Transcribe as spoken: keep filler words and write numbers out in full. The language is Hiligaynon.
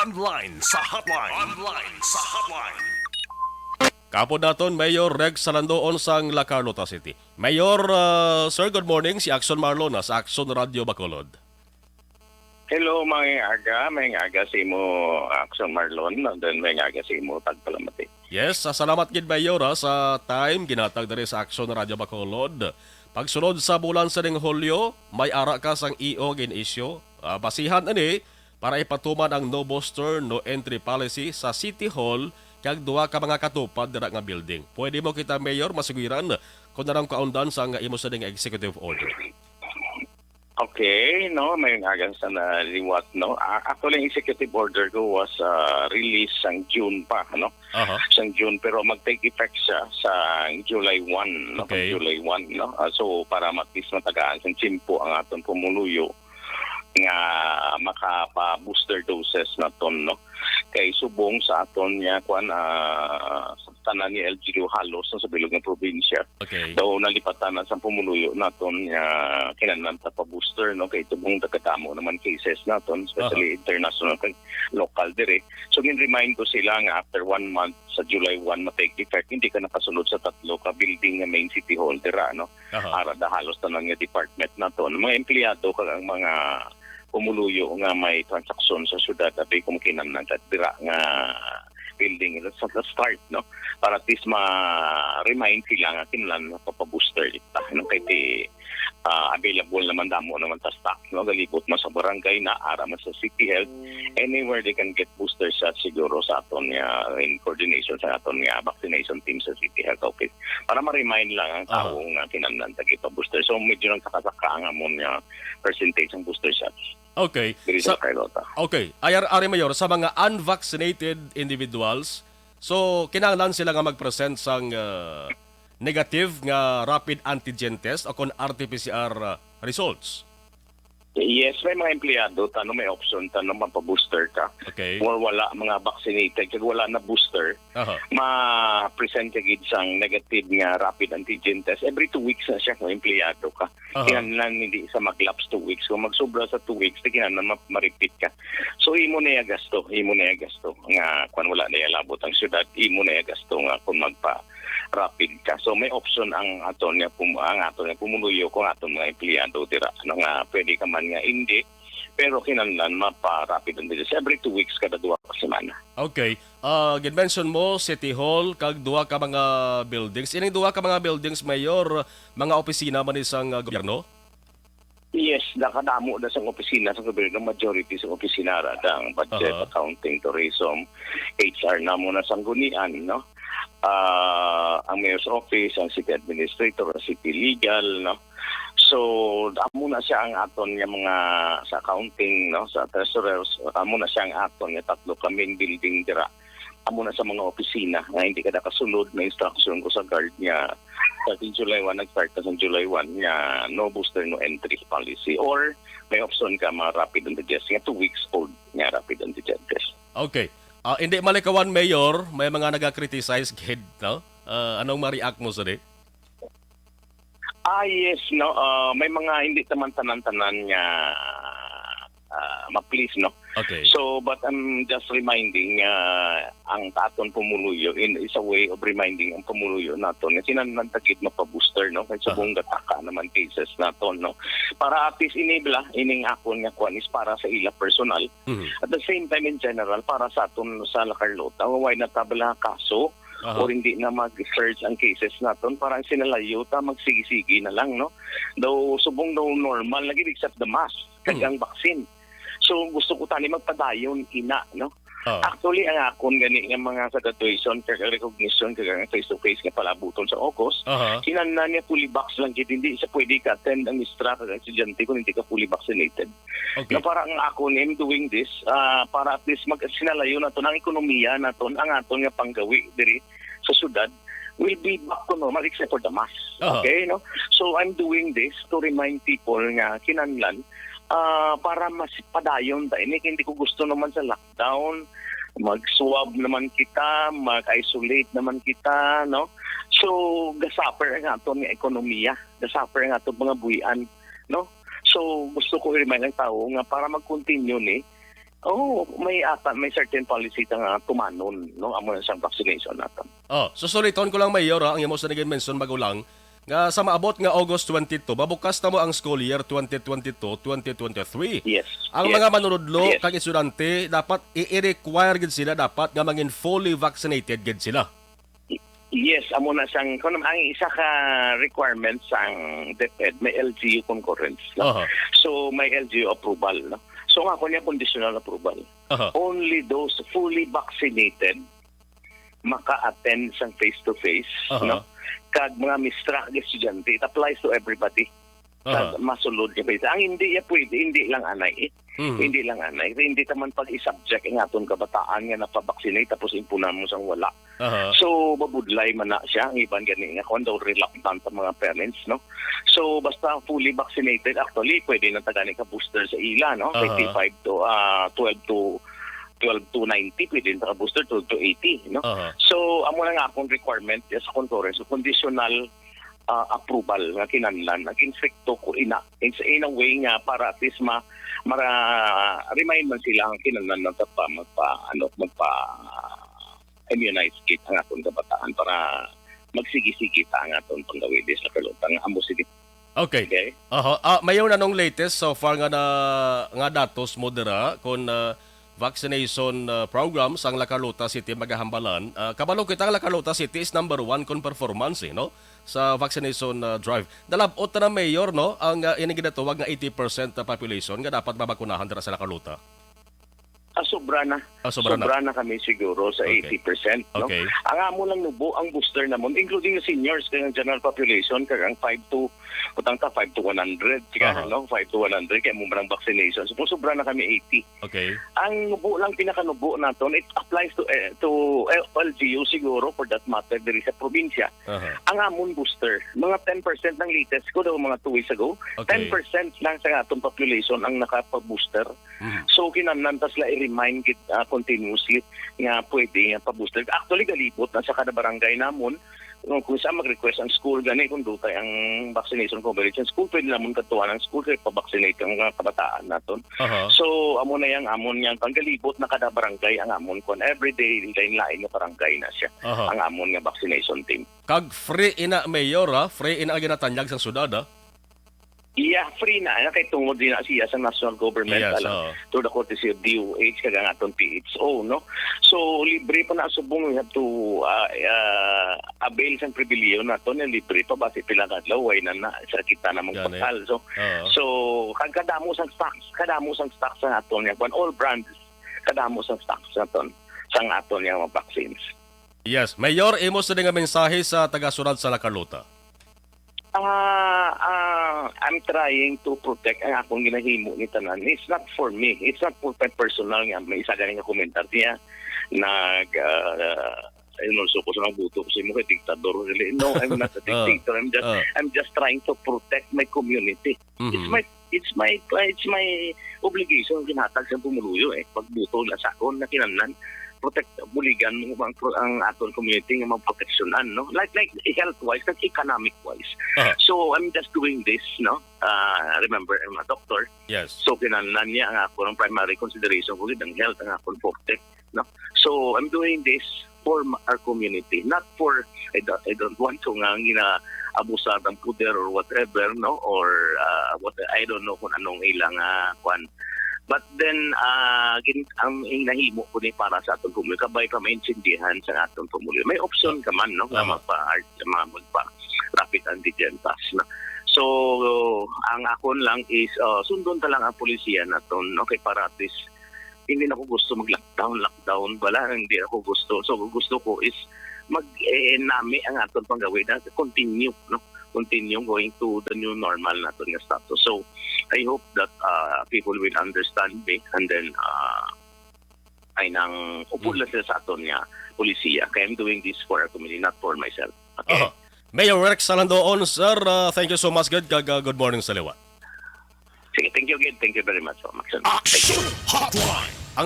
Online sa hotline. Online sa hotline. Kapod naton, Mayor Rex Salandoon sang La Carlota City. Mayor, ah, sir, good morning. Si Action Marlon na sa Action Radio Bacolod. Hello, may aga, may aga sa imo, Action Marlon, and then may aga sa imo, Tagpalamati. Yes, ah, salamat gid, Mayor, ah, sa time ginhatag diri sa Action Radio Bacolod. Pagsulod sa bulan sa ning Hulyo, may ara ka sang E O gin-issue. Ah, basihan ani para ipatuman ang no booster, no entry policy sa City Hall kag duha ka mga katupad dira nga building. Pwede mo kita, Mayor, masugiran kung anong kaundan sang imo sining executive order? Okay, no, may agang sa naliwat, no. Ah, actually, ang executive order ko was, ah, released sang June pa, no. Aha. Sang June, pero mag-take effect siya sa July one, no. Okay. July one, no. Ah, so, para at least matagaan sang tiyempo ang aton pumuluyo nga makapa-booster doses naton, no. Kay subong sa aton nga, kwan, ah, sa tanan ni L G U halos, no, sa bilog nga probinsya. Okay. Daw nalipatan na sa pumuluyo naton nga kinahanglan ta pa-booster, no, kay tubong dagadamo naman cases naton, especially Aha. international kag local diri. So, gin-remind ko sila nga after one month, sa July one, ma-take effect, hindi ka nakasulod sa tatlo ka building nga main City Hall dira, no. Aha. Ara da halos tanan nga department naton, mga empleyado kag ang mga pumuluyo nga may transaksyon sa syudad, abi, kung kinahanglan ka dira nga building sa, sa start, no, para at least ma-remind sila nga kinahanglan mapapa-booster kita, no, kay ti, ah, available naman, damo naman ta stock, no, galibot man sa barangay na, ara man sa City Health, anywhere they can get booster shot siguro sa aton nga, in coordination sa aton nga vaccination team sa City Health Office, para ma-remind lang ang Aha. tawo nga kinahanglan ta gipa-booster. So, medyo nagsaka-saka ang amon nga percentage ang booster shots Okay. diri Sa, sa Carlota. Okay. Ay, ar-, ari, Mayor, sa mga unvaccinated individuals, so, kinahanglan sila nga mag-present sang, ah, negative nga rapid antigen test o kon R T P C R, ah, results? Yes, may mga empleyado, tano may option, tano mapa-booster ka. Okay. Or wala, mga vaccinated, kag wala na booster, Aha. ma-present ka gid sang negative nga rapid antigen test. Every two weeks na siya kung empleyado ka. Aha. Kinahanglan hindi sa mag-lapse two weeks. Kung magsobra sa two weeks, di kinahanglan ma-, ma-repeat ka. So, imo na ya gasto, imo na ya gasto nga kung wala na ya labot ang syudad, imo na ya gasto nga kung magpa-rapid ka. So, may option ang aton nga pum-, ang aton nga pumuluyo kung aton mga empleyado dira, ano, nga pwede ka man nga hindi, pero kinahanglan mapa-rapid ang disease every two weeks, kada duha ka semana. Okay. Ah, gin-mention mo, City Hall, kag duha ka mga buildings. Ining duha ka mga buildings, Mayor, mga opisina man ni sang, ah, gobyerno? Yes, nakadamo na sang opisina sa gobyerno, majority sa opisina ra, ang budget, Aha. accounting, tourism, H R na mo na sanggunian, no? Ah, ang mayor's office, ang city administrator, ang city legal, no? So, amo na siya ang aton nga mga sa accounting, no, sa treasurers, amo na siya ang aton nga tatlo ka main building dira. Amo na sa mga opisina nga hindi ka nakasulod na instruction ko sa guard nga starting July one, nag-start na sa July one nga no booster, no entry policy. Or may option ka mga rapid antigen test nga two weeks old nga rapid antigen test. Okay. Ah, hindi malikawan, Mayor, may mga naga-criticize gid, no? Ah, anong ma-react mo sa di? Ah, yes, no. Ah, may mga hindi naman tanan-tanan nga, ah, ma-please, no. Okay. So, but I'm just reminding, ah, ang aton pumuluyo in, is a way of reminding ang pumuluyo naton nga kinahanglan ta gid mapa-booster, no. Kay Aha. subong gataka naman cases naton, no. Para at least ini bala, ining akon nga kwan is para sa ila personal. Mhm. At the same time, in general, para sa aton sa La Carlota, why na ta bala kaso Aha. or hindi na mag-surge ang cases naton, parang sinalayo ta, magsigi-sigi na lang, no? Daw, subong daw normal lagi, except the mask, kag Hmm. ang vaccine. So, gusto ko tani magpadayon, ina, no? Ah. Actually, ang akon gani nga mga sa graduation, kag recognition, kag ang face-to-face nga palabuton sa August, Aha. kinahanglan niya fully vax lang gid, hindi siya pwede ka-attend ang mistra kag ang estudyante kung hindi ka fully vaccinated. Okay. Na para ang ako, I'm doing this, ah, para at least mag-, sinalayo naton ang ekonomiya naton, ang aton nga panggawi diri sa syudad will be back to normal except for the mask. Aha. Okay, no? So, I'm doing this to remind people nga kinahanglan, ah, para mas padayon ta ini. Kay hindi ko gusto naman sa lockdown, mag-swab naman kita, mag-isolate naman kita, no? So, ga-suffer ang aton nga ekonomiya, ga-suffer ang aton mga buhian, no? So, gusto ko i-remind ang tawo nga para mag-continue ni, Oh, may ata, may certain policy ta nga tumanon, no? Amo na sang vaccination naton. Oh, so suliton ko lang, Mayor, ah, ang imo sa naging mention magulang nga sa maabot nga August twenty-two, mabukas na mo ang school year twenty twenty-two, twenty twenty-three. Yes. Ang Yes. mga manunudlo Yes. kag estudyante, dapat i-, i-require gid sila dapat nga mangin fully vaccinated gid sila. Yes, amo na sang, kun ang isa ka requirement sang DepEd, may L G U concurrence, no? Aha. So, may L G U approval, no? So, nga ko niya conditional approval. Aha. Only those fully vaccinated maka-attend sang face-to-face, Aha. no? Kag mga mistra kag estudyante, it applies to everybody. Aha. Sa masulod nga pwede. Ang hindi ya pwede, hindi lang anay. Mhm. Hindi lang anay. Hindi ta man pag-i-subject ang aton kabataan nga napa-vaccinate tapos impunan mo sang wala. Aha. So, mabudlay man na siya. Ang iban gani nga, kung daw reluctant ang mga parents, no? So, basta fully vaccinated, actually, pwede na ta gani ka booster sa ila, no? Aha. Twenty-five to, ah, twelve to, twelve to ninety, pwede na ta ka booster, twelve to eighty, no? Aha. So, amo na nga akong requirement sa concurrence. So, conditional ah, approval nga kinahanglan. Naging stricto ko ina. In, in a way nga para at least ma, mara, remind man sila ang kinahanglan nga magpa, magpa, ano, magpa immunize kit ang aton kabataan para magsigi-sigi ta ang aton panggawidis sa kalutang. Amo sige. Okay. Okay? Aha. Ah, mayo na nung latest so far nga na, nga datos mo dira kon, ah, vaccination, ah, program sang La Carlota City magahambalan. Ah, kabalo kita nga La Carlota City is number one kon performance, eh, no? Sa vaccination, ah, drive. Nalab-ot na, Mayor, no? Ang, ah, ining ginatawag nga eighty percent population nga dapat mabakunahan dira sa La Carlota. Ah, sobra na. Ah, sobra na. Sobra na kami siguro sa Okay. eighty percent, no? Okay. Ang amo lang nubo, ang booster namon, including the seniors, kay ang general population, kay ang five to, butang ta, five to one hundred, kaya, Aha. no? Five to one hundred, kaya mo lang vaccination. So, sobra na kami eighty. Okay. Ang nubo lang, pinakanubo naton, it applies to, eh, to, eh, L G U siguro, for that matter, diri sa probinsya. Aha. Ang amon booster, mga ten percent ng latest ko daw mga two weeks ago. Okay. Ten percent lang sa atong population ang nakapag-booster. Mhm. So, kinahanglan ta sila i-remind gid, ah, continuously nga pwede nga pa-booster. Actually, galibot na sa kada barangay namon. Kung, kung saan mag-request ang school, gani kung dutay ang vaccination coverage ang school, pwede namon katuan ang school kay pa-vaccinate ang mga kabataan naton. Aha. So, amo na yang amon yang panggalibot na kada barangay ang amon kon everyday lain-lain nga barangay na siya Aha. ang amon nga vaccination team. Kag free ina, Mayor, ha? Free ina ang ginatanyag sang syudad, ha? Iya, free na, na kay tungod din na siya sa national government, Yes, alam, oo. through the courtesy of D O H, kag ang aton P H O, no? So, libre pa na subong, we have to, ah, ah, avail sang pribilehiyo nato, na libre pa, basi pila ka adlaw, way na na, sa kita na Gani. magpakal. So, Oo. so, kag kadamo sang stocks, kadamo sang stocks sa aton, yan, kwan, all brands, kadamo sang stocks naton, sang aton, yung mga vaccines. Yes. Mayor, imo sa nga mensahe sa taga-syudad sa La Carlota? Ah, ah, I'm trying to protect ang akong ginahimo ni tanan. It's not for me. It's not for my personal nga may isa gani nga komentar niya. Nag, ah, ayun, also ko sa mga buto ko sa imo kay diktador. Dili. No, I'm not a Ah, dictator. I'm just, ah. I'm just trying to protect my community. It's Mhm. my, it's my, it's my obligation ginhatag sa pumuluyo, eh. Pagbuto na sa akon na kinahanglan protect, buligan mo ang, ang aton community nga maproteksyonan, no? Like, like, health-wise, like, economic-wise. Aha. So, I'm just doing this, no? Ah, remember, I'm a doctor. Yes. So, kinahanglan niya ang ako, ang primary consideration ko, gid ang health, ang akon forte, no? So, I'm doing this for ma-, our community, not for, I don't, I don't want to nga gina-abusar ang poder or whatever, no? Or, ah, what, I don't know kung anong ilang, ah, kwan. But then, ah, gin-, ang, ang nahimo ko ni para sa atong pumuluyo, kabay pa maintindihan sa atong pumuluyo. May option ka man, no? Nga Tama. magpa-, magpa-rapid antigen test, no? So, ang akon lang is, ah, sundon ta lang ang polisiya naton, no? Kay para at least, hindi na ko gusto mag-lockdown, lockdown, wala, hindi ako gusto. So, gusto ko is mag, eh, nami ang aton panggawi na continue, no? Continue going to the new normal naton nga status. So, I hope that, ah, people will understand me and then, ah, ay nang upod Mm. lang sila sa aton nga polisiya. Kaya I'm doing this for our community, not for myself. Okay? Aha. Mayor Rex Salandoon, sir, ah, thank you so much, good, kag, ah, good morning sa liwat. Sige, thank you again. Thank you very much, Max. Thank you. Action Hotline.